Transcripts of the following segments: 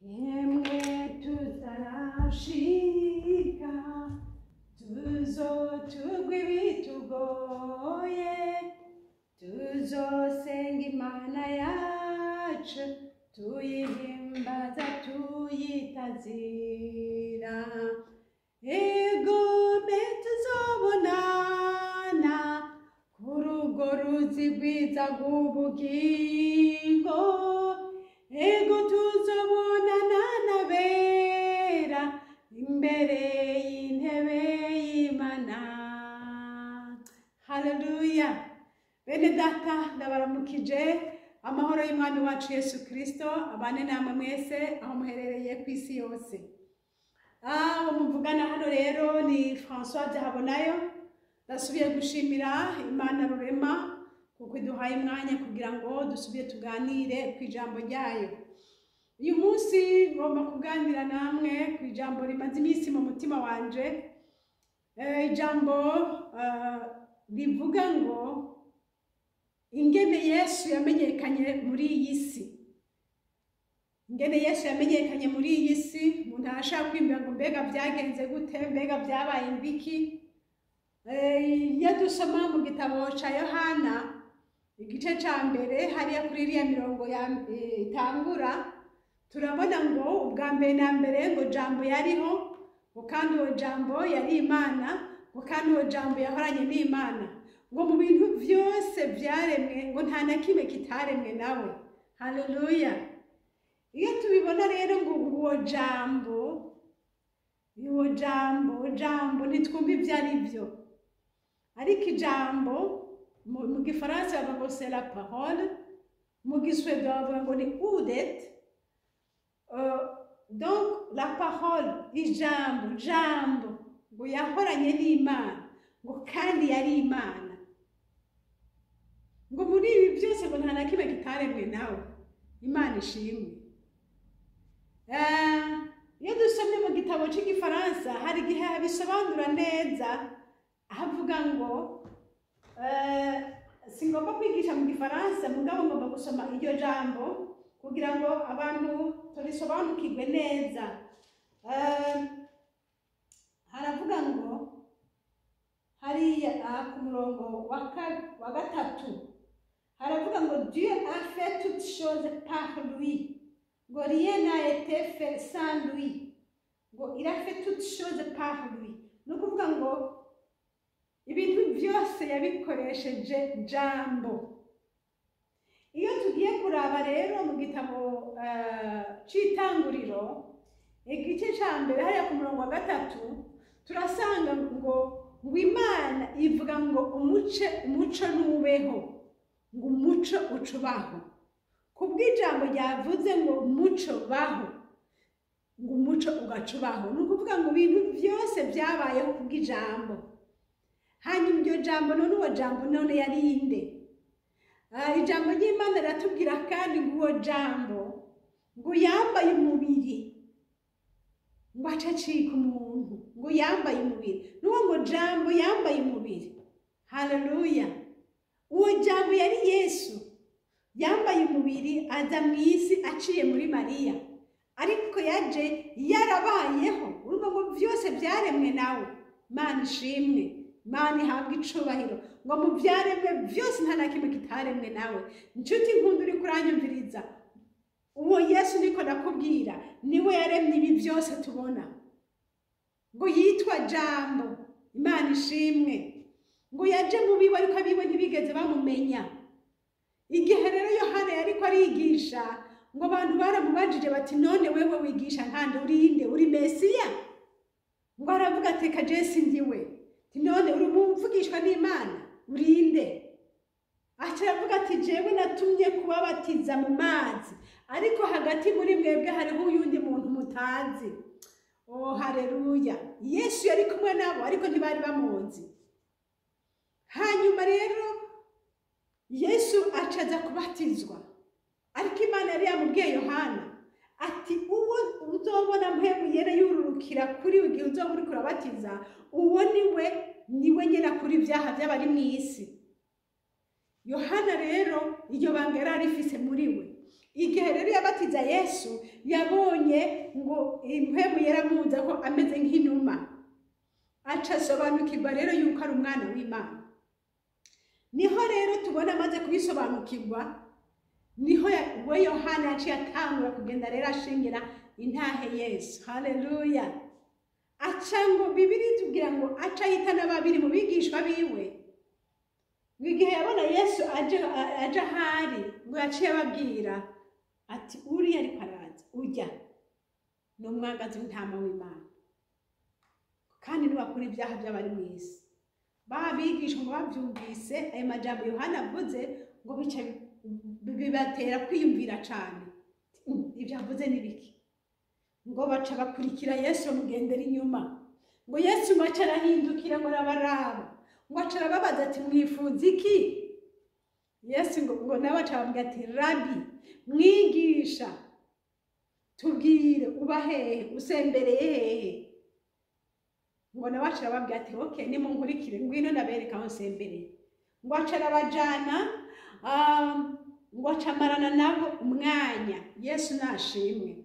Yemwe tutarashika, tuzotugwa ibitugoye, tuzosenga Imana yacu, tuyihimbaza, tuyitazira. Egome tuzobonana kuri urwo ruzi rwiza rw'ubugingo, ego tuzobonana n'abera imbere y'intebe y'Imana. Haleluya! Bene data, ndabaramukije. Amahoro y'Umwami wacu Yesu Kristo abane namwe mwese aho muherereye ku isi yose. Abo muvugana hano rero ni François Habonayo. Ndasubiye gushimira Imana Rurema kuko iduhaye umwanya kugira ngo dusubire tuganire ku ijambo ryayo. Uyu munsi ngomba kuganira namwe ku ijambo rimaze iminsi mu mutima wanje, ijambo rivuga ngo ingene Yesu yamenyekanye muri iyi si. Ingene Yesu yamenyekanye muri iyi si. Umuntu arashaka kwiyumvira ngo mbega byagenze gute, mbega byabaye imbiki? Iyo dusoma mu gitabo ca Yohana igice ca mbere, hariya kuri iriya mirongo ya itangura, turabona ngo ubwa mbere na mbere ngo Jambo yariho, ngo kandi uwo Jambo yari Imana, ngo kandi uwo Jambo yahoranye n'Imana, ngo mu bintu byose byaremwe ngo nta na kimwe kitaremwe nawe. Haleluya! Iyo tubibona rero ngo uwo Jambo, uwo Jambo, Jambo, ntitwumva ibyo ari byo, ariko ijambo mu Gifaransa bavuga ngo c'est la parole, mu Giswede bavuga ngo ni ordet. Donc la parole, ijambo, Jambo ngo yahoranye n'Imana, ngo kandi yari Imana, ngo muri ibi byose ngo nta na kimwe kitaremwe nawe. Imana ishimwe. Iyo dusomye mu gitabo cy'Igifaransa hari igihe bisobanura neza, ahavuga ngo singomba kwigisha mu Gifaransa, mugabo ngomba gusoma iryo jambo kugira ngo abantu turisobanukirwe neza. Haravuga ngo hariya ku murongo wa gatatu, haravuga ngo "Dieu a fait toutes choses par lui", ngo "rien n'a été fait sans lui", ngo "il a fait toutes choses par lui". Ni ukuvuga ngo ibintu byose yabikoresheje Jambo. Iyo tugiye kuraba rero mu gitabo c'Itanguriro igice ca mbere, hariya ku murongo wa gatatu, turasanga ngo Imana ivuga ngo umuce, umuco nubeho, ngo umuco ucubaho. Kubw'ijambo ryavuze ngo umuco baho, ngo umuco ugacubaho. Ni ukuvuga ngo ibintu byose byabayeho kubw'ijambo. Hanyuma iryo jambo none, uwo Jambo none yari inde? Ijambo ry'Imana riratubwira kandi ngo uwo Jambo ngo yambaye umubiri, ngo ace acika umuntu, ngo yambaye umubiri. N'uwo ngo Jambo yambaye umubiri. Haleluya! Uwo Jambo yari Yesu, yambaye umubiri aza mu isi aciye muri Mariya, ariko yaje yarabayeho. Urumva ngo byose byaremwe nawe. Mana ishimwe, Mana ihabwe icubahiro. Ngo mu byaremwe byose nta na kimwe kitaremwe nawe. Inshuti nkunda uri kuranyumviriza, uwo Yesu niko nakubwira, niwe yaremye ibi byose tubona, ngo yitwa Jambo. Imana ishimwe. Ngo yaje mu biwe, ariko abiwe ntibigeze bamumenya. Igihe rero Yohana yariko arigisha, ngo abantu baramubajije bati: "None wewe wigisha nkande, urinde? Uri Mesiya?" Ngo aravuga ati: "Reka, je sindiwe." Ati: "None uri umuvugishwa n'Imana, urinde?" Aca aravuga ati: "Jewe natumye kubabatiza mu mazi, ariko hagati muri mwebwe hariho uyundi muntu mutazi." Oh, haleluya! Yesu yari kumwe nabo, ariko ntibari bamuzi. Hanyuma rero Yesu acaza kubatizwa, ariko Imana yari yamubwiye Yohana ati: "Uwo uzobona Mpwemu Yera yururukira kuri we igihe uzoba uriko urabatiza, uwo niwe, niwe nyene akura ibyaha by'abari mu isi." Yohana rero iryo banga yari arifise muri we. Igihe rero yabatiza Yesu, yabonye ngo impwemu yaramuza ko ameze nk'inuma, aca asobanukirwa rero yuko ari umwana w'Imana. Niho rero tubona amaze kubisobanukirwa, niho we Yohana yaciye atangura kugenda rero ashingira intahe Yesu. Haleluya. Aca ngo Bibiliya itubwira ngo aca yitana babiri mu bigishwa biwe. Ngo igihe yabona Yesu aje ahari, ngo yaciye ababwira ati uriya ariko araza, ujya ni umwagazi w'intama w'Imana, kandi niwakura ibyaha by'abari mu isi. Ba bigishwa ngo babyumvise ayo majambo Yohana avuze, ngo bica bibatera kwiyumvira cane, ibyo avuze ni biki? Ngo baca bakurikira Yesu bamugendera inyuma. Ngo Yesu ngo aca arahindukira ngo arabaraba, ngo aca arababaza ati mwifuza iki? Yesu ngo nawe aca ababwira ati Rabi, mwigisha, tubwire uba hehe, usembereye hehe? Ngo nawe aca arababwira ati okay, nimunkurikire, ngwino ndabereka aho nsembereye. Ngo aca arabajana, ngo aca amarana nabo umwanya. Yesu nashimwe,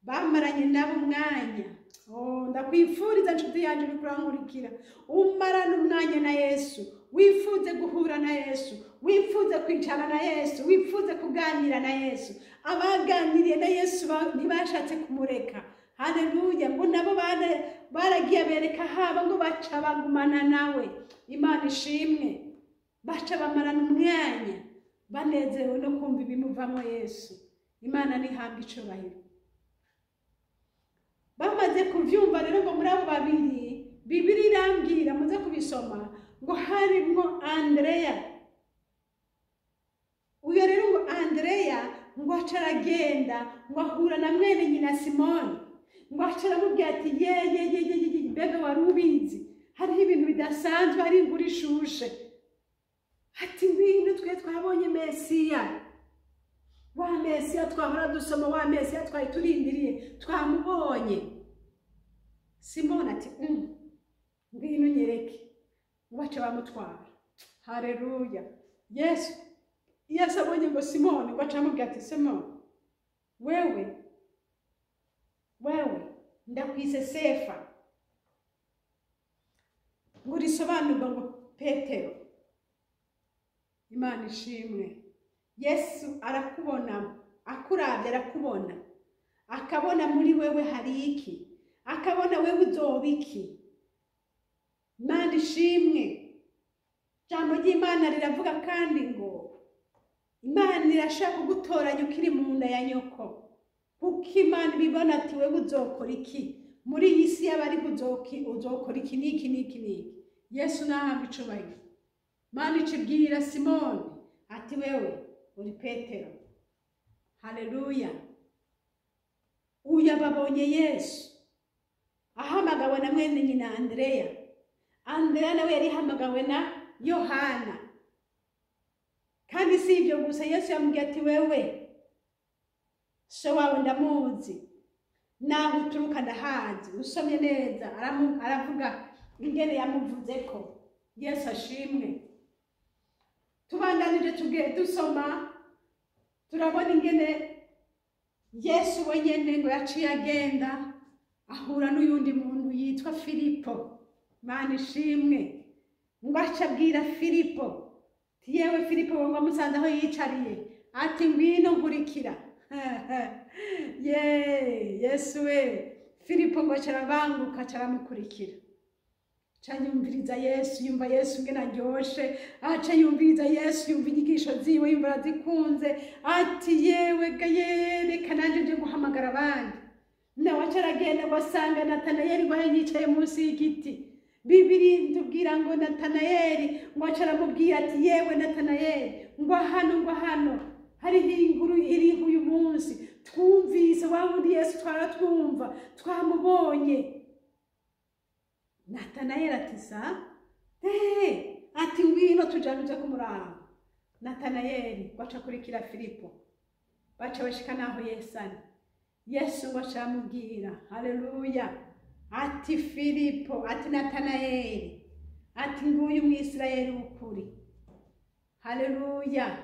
bamaranye nabo umwanya. Oh, ndakwifuriza nshuti yanje uriko urankurikira, umarane umwanya na Yesu, wifuze guhura na Yesu, wifuze kwicara na Yesu, wifuze kuganira na Yesu. Abaganiriye na Yesu ntibashatse kumureka. Haleluya. Ngo nabo baragiye bereka haba, ngo baca bagumana nawe. Imana ishimwe. Baca bamarana umwanya banezerewe no kumva ibimuvamo Yesu. Imana nihabwe icubahiro. Bamaze kuvyumva rero, ngo muri abo babiri, Bibiliya irambwira, muze kubisoma, ngo harimwo Andreya. Uyo rero ngo Andreya ngo aca aragenda ngo ahura na mwene nyina Simoni, ngo aca aramubwira ati ye ye ye ye ye, mbega wari ubizi, hariho ibintu bidasanzwe, hari inkuru ishushe. Ati ngwino twe twabonye Mesiya, wa Mesiya twahora dusoma, wa Mesiya twari turindiriye, twamubonye. Simoni ati ngwino unyereke. Ngo baca bamutwara. Haleluya. Yesu abonye ngo Simoni, ngo aca amubwira ati Simoni, wewe ndakwise Sefa, ngo risobanurwa ngo Petero. Imana ishimwe. Yesu arakubona, akuravye arakubona, akabona muri wewe hari iki, akabona wewe uzoba iki. Imana ishimwe. Ijambo ry'Imana riravuga kandi ngo Imana irashaka kugutoranya ukiri mu nda ya nyoko, kuko Imana ibibona ati wewe uzokora iki muri iyi si y'abari, uzokora iki n'iki n'iki n'iki. Yesu nahabwe icubahiro. Imana icibwira Simoni ati wewe uri Petero. Haleluya. Uyu ababonye Yesu ahamagawe na mwene nyina Andreya. Andreya nawe yari ahamagawe na Yohana. Kandi si ibyo gusa, Yesu yamubwiye ati wewe so wawe ndamuzi, naho uturuka ndahazi. Usomye neza aravuga ingene yamuvuzeko. Yesu ashimwe. Tubandanije dusoma, turabona ingene Yesu wenyene ngo yaciye agenda ahura n'uyundi muntu yitwa Filipo. Imana ishimwe. Ngo aca abwira Filipo, yewe Filipo, ngo amusanze aho yicariye, ati ngwino nkurikira. Ye Yesu we. Filipo ngo aca arabanguka aca aramukurikira. Aca yumviriza Yesu, yumva Yesu ngene aryoshe, aca yumviriza Yesu, yumva inyigisho ziwe, yumva arazikunze, ati yewe ga reka nanje nje guhamagara abandi. Nawe aca aragenda ngo asanga Natanayeli ngo aho yicaye munsi y'igiti. Bibiliya itubwira ngo Natanayeli ngo aca aramubwira ati yewe Natanayeli, ngo hano hariho inkuru iriho uyu munsi twumvise, wa wundi Yesu twaratwumva, twamubonye. Natanayeli ati sa ati ngwino tujane uje kumuraba. Natanayeli ngo aca akurikira Filipo, baca bashika naho Yesu ari. Yesu ngo aca aramubwira, haleluya, ati Filipo, ati Natanayeli, ati nguyu Umwisirayeli w'ukuri. Haleluya.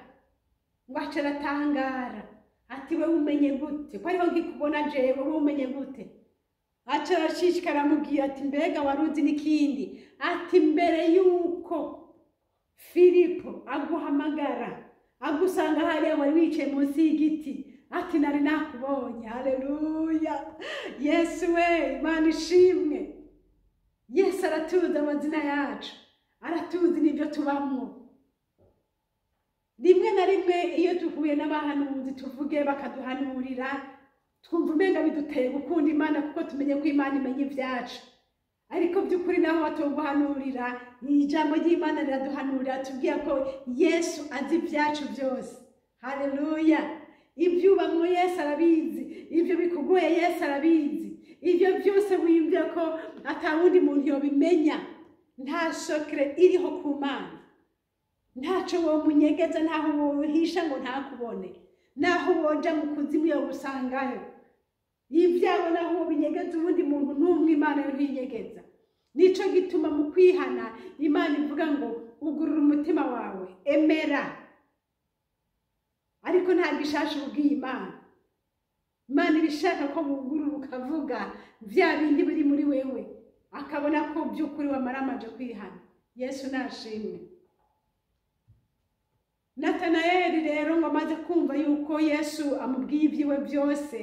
Ngo aca aratangara ati wewe umenye gute ko ariho nkikubona jewe, wowe umenye gute? Aca arashishikara aramubwira ati mbega wari uzi n'ikindi? Ati mbere yuko Filipo aguhamagara agusanga hariya wari wicaye munsi y'igiti, ati nari nakubonye. Haleluya! Yesu we, Imana ishimwe. Yesu aratuzi amazina yacu, aratuzi n'ibyo tubamwo. Rimwe na rimwe iyo duhuye n'abahanuzi tuvuge bakaduhanurira, twumva umenga biduteye gukunda Imana kuko tumenye ko Imana imenya ibyacu. Ariko by'ukuri naho batoguhanurira, ijambo ry'Imana riraduhanurira, tubwiye ko Yesu azi ibyacu byose. Haleluya! Ibyo ubamwo Yesu arabizi, ibyo bikugoye Yesu arabizi, ibyo byose wiyumvira ko atawundi muntu yobimenya. Nta secret iriho ku Mana, ntaco womunyegeza, ntaho wohisha ngo ntakubone, naho woja mu kuzimu yogusangayo. Ibyawe naho wobinyegeza uwundi muntu n'umwe, Imana yo ntiyinyegeza. Nico gituma mu kwihana Imana ivuga ngo ugurura umutima wawe, emera. Ariko nta gishasha ubwiye Imana. Imana iba ishaka ko wugurura ukavuga vya bindi biri muri wewe, akabona ko by'ukuri wamaramaje kwihana. Yesu nashimwe. Natanayeli rero ngo amaze kumva yuko Yesu amubwiye ibyiwe byose,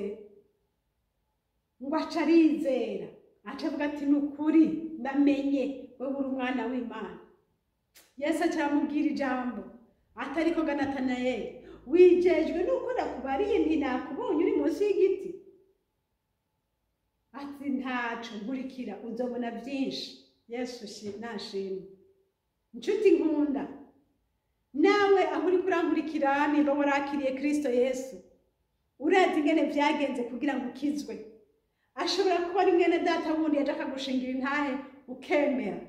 ngo aca arizera, aca avuga ati ni ukuri ndamenye wewe uri umwana w'Imana. Yesu aca aramubwira ijambo atariko ga Natanayeli, wijejwe nuko nakubariye nti nakubonye uri munsi y'igiti? Ati ntaco, nkurikira uzobona byinshi. Yesu nashimwe. Inshuti nkunda, nawe aho uri kurankurikira, niba warakiriye Kristo Yesu, urazi ingene vyagenze kugira ngo ukizwe. Ashobora kuba ari mwene data wundi yaje akagushingira intahe ukemera.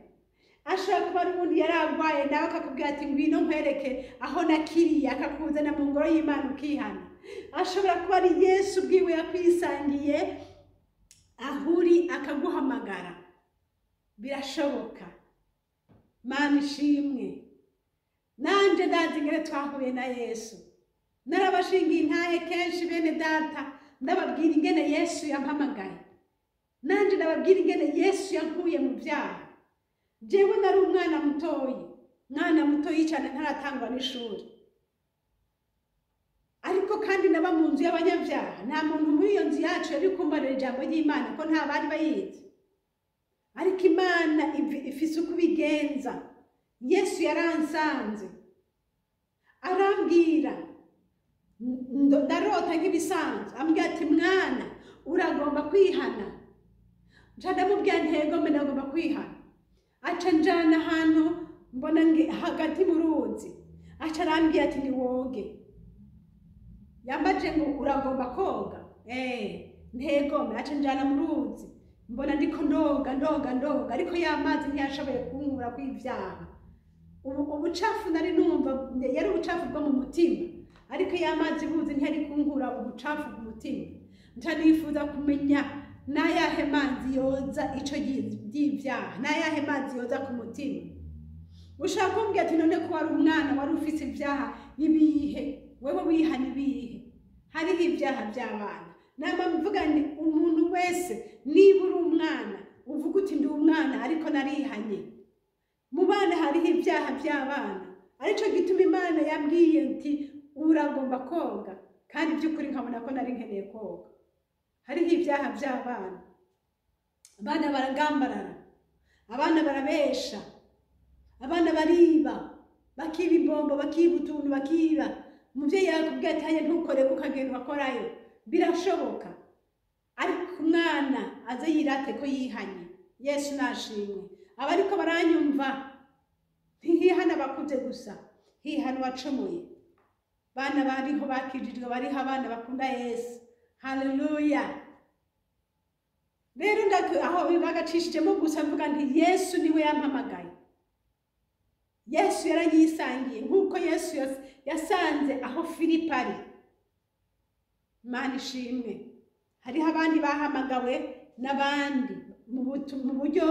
Ashobora kuba ari uwundi yaragwaye nawe akakubwira ati ngwino nkwereke aho nakiriye, akakuzana mu ngoro y'Imana ukihana. Ashobora kuba ari Yesu ubwiwe yakwisangiye aho uri akaguhamagara. Birashoboka. Mana ishimwe. Nanje ndazi ingene twahuye na Yesu. Narabashingiye intahe kenshi bene data, ndababwira ingene Yesu yampamagaye. Nanje ndababwira ingene Yesu yankuye mu byaha. Jewe nari umwana mutoyi, mwana mutoyi cyane, ntaratangwa n'ishuri. Ariko kandi naba mu nzu y'abanyabyaha. Nta muntu muri iyo nzu yacu yari kumbarira ijambo ry'Imana ko nta bari bayizi. Ariko Imana ifise uko ibigenza. Yesu yaransanze arambwira, ndarota nk'ibisanzwe, ambwira ati mwana uragomba kwihana. Nca ndamubwira ntego mbe ndagomba kwihana. Aca njana ahantu mbona hagati mu ruzi, aca arambwira ati niwoge. Yambaje ngo uragomba koga? Ntego mbe. Aca njana mu ruzi, mbona ndiko ndoga ndoga ndoga, ariko ya mazi ntiyashoboye kunkura kw'ivyaha. Ubucafu nari numva yari ubucafu bwo mu mutima, ariko ya mazi buzi ntiyari kunkura ubucafu ku mutima. Nca nifuza kumenya n'ayahe mazi yoza ico ry'ivyaha, n'ayahe mazi yoza ku mutima. Ushaka kumbwira ati none ko wari umwana wari ufise ivyaha ibihe, wewe wihana ibihe? Hariho ibyaha by'abana. Nama mvuga nti umuntu wese niba uri umwana uvuga uti ndi umwana ariko narihanye. Mu bana hariho ibyaha by'abana, arico gituma Imana yambwiye nti uragomba koga, kandi by'ukuri nkabona ko nari nkeneye koga. Hariho ibyaha by'abana. Abana baragambarara, abana barabesha, abana bariba, bakiba imbombo, bakiba utuntu, bakiba. Umuvyeyi yakubwiye ati hanya ntukore, ukagenda ugakorayo. Birashoboka. Ariko umwana aze yirate ko yihanye. Yesu nashimwe. Abariko baranyumva, ntihihana abakuze gusa, hihana uwacumuye. Bana bariho bakijijwe, bariho abana bakunda Yesu. Haleluya. Rero aho bagacishijemo gusa mvuga nti Yesu niwe yampamagaye. Yesu yaranyisangiye nk'uko Yesu yasanze aho Filipo ari. Imana ishimwe. Hariho abandi bahamagawe n'abandi mu buryo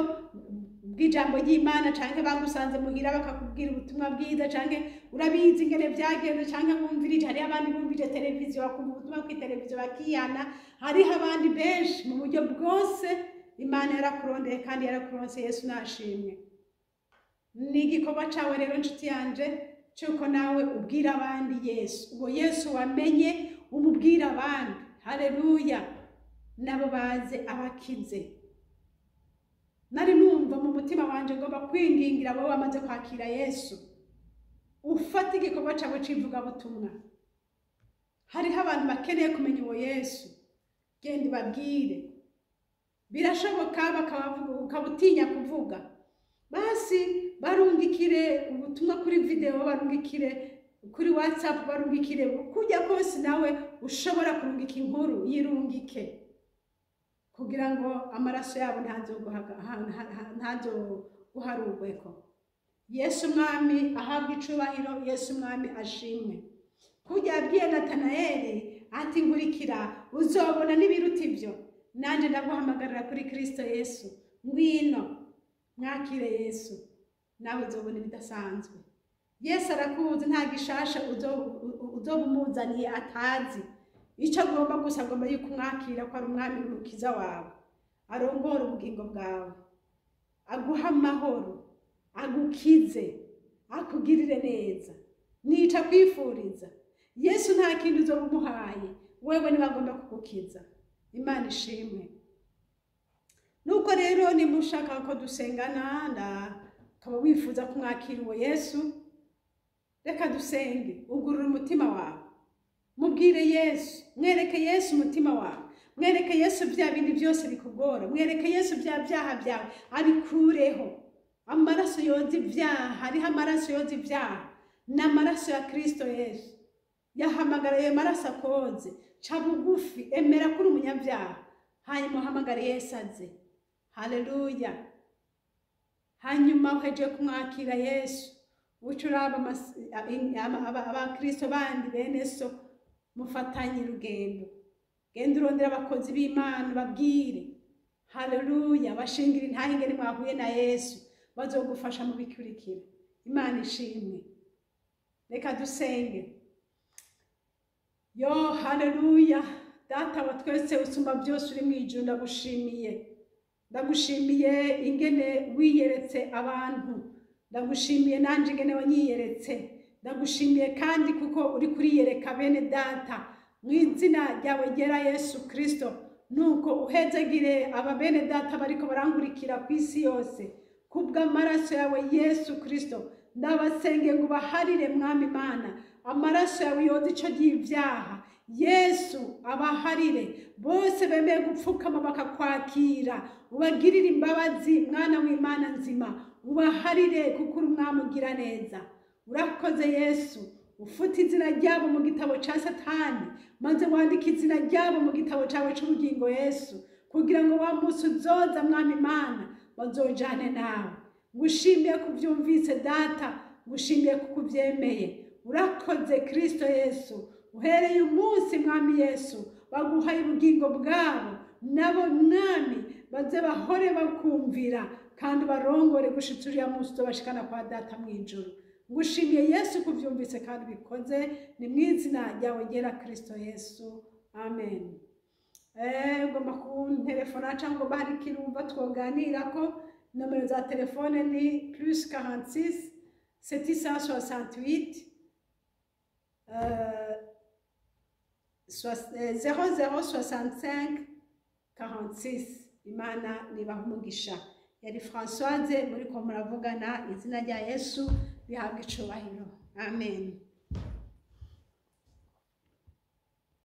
bw'ijambo ry'Imana, canke bagusanze muhira bakakubwira ubutumwa bwiza, canke urabizi ingene vyagenze, canke bumvirije. Hariho abandi bumvije televiziyo, bakumva ubutumwa kuri televiziyo bakihana. Hariho abandi benshi mu buryo bwose. Imana yarakurondeye kandi yarakuronse. Yesu nashimwe. Ni igikorwa cawe rero, nshuti yanje, cy'uko nawe ubwira abandi Yesu. Uwo Yesu wamenye umubwira abandi. Haleluya! Nabo baze abakize. Nari numva mu mutima wanje ngomba kwingingira wowe wamaze kwakira Yesu, ufate igikorwa cyawe c'ivugabutumwa. Hariho abantu bakeneye kumenya uwo Yesu. Genda ubabwire. Birashoboka bakabavuga ukaba utinya kuvuga, basi barungikire ubutumwa kuri video, barungikire kuri WhatsApp, barungikire kujya kose nawe ushobora kurungika inkuru, yirungike, kugira ngo amaraso yabo ntazoguharurweko. Yesu Mwami ahabwa icubahiro. Yesu Mwami ashimwe. Kujya yabwiye Natanayeli ati: "Nkurikira, uzobona n'ibiruta ibyo." Nanjye ndaguhamagarira kuri Kristo Yesu, ngwino mwakire Yesu, nawe uzobona ibidasanzwe. Yesu arakuzi, nta gishasha uzoba umuzaniye atazi. Icyo agomba gusa, agomba yuko umwakira ko ari Umwami n'Umukiza wawe, arongora ubugingo bwawe, aguha amahoro, agukize, akugirire neza. Nica kwifuriza. Yesu nta kindi uzoba umuhaye, wewe niwe agomba kugukiza. Imana ishimwe. Nuko rero nimba ushaka ko dusengana, ukaba wifuza kumwakira uwo Yesu, reka dusenge. Ugurura umutima wawe, mubwire Yesu, mwereke Yesu umutima wawe, mwereke Yesu bya bindi byose bikugora, mwereke Yesu bya byaha byawe abikureho. Amaraso yoza ibyaha, hariho amaraso yoza ibyaha, ni amaraso ya Kristo Yesu. Yahamagara ayo maraso akoze. Ca bugufi, emera kuri umunyabyaha, hanyuma uhamagare Yesu aze. Haleluya! Hanyuma uhejeje kumwakira Yesu, uca uraba abakristo bandi, bene so, mufatanye urugendo. Genda urondera abakozi b'Imana, babwire. Haleluya! Bashingira intahe ingene mwahuye na Yesu, bazogufasha mu bikurikira. Imana ishimwe. Reka dusenge. Yo, haleluya! Data wa twese usumba byose uri mu ijuru, ndagushimiye. Ndagushimiye ingene wiyeretse abantu. Ndagushimiye nanje ingene wanyiyeretse. Ndagushimiye kandi kuko uri kuriyereka bene data mu izina ryawe ryera Yesu Kristo. Nuko uhezagire aba bene data bariko barangurikira ku isi yose. Kubw'amaraso yawe Yesu Kristo, ndabasenge ngo ubaharire. Mwami Mana, amaraso yawe yoza ico ry'ibyaha. Yesu abaharire bose bemeye gupfukama bakakwakira. Ubagirire imbabazi, Mwana w'Imana nzima, ubaharire kuko uri Umwami ugira neza. Urakoze Yesu. Ufute izina ryabo mu gitabo ca Satani, maze wandike izina ryabo mu gitabo cawe c'ubugingo, Yesu, kugira ngo wa munsi uzoza, Mwami Imana, bazojane nawe. Ngushimiye kubyumvise, Data, ngushimiye kuko ubyemeye. Urakoze Kristo Yesu. Uhereye umunsi, Mwami Yesu, baguhaye ubugingo bwabo, nabo Mwami baze bahore bakumvira kandi barongore gushitsa uriya munsi uzobashikana kwa Data mu ijuru. Ngushimiye Yesu kubyumvise kandi bikoze. Ni mu izina ryawe ryera Kristo Yesu, amen. Ugomba kuntelefona cyangwa ugomba hari ikintu wumva twoganira ko, nomero za telefone ni +46 768 00 65 46. Imana nibaha umugisha. Yari Françoise muri ko muravugana. Izina rya Yesu rihabwa icubahiro. Amen.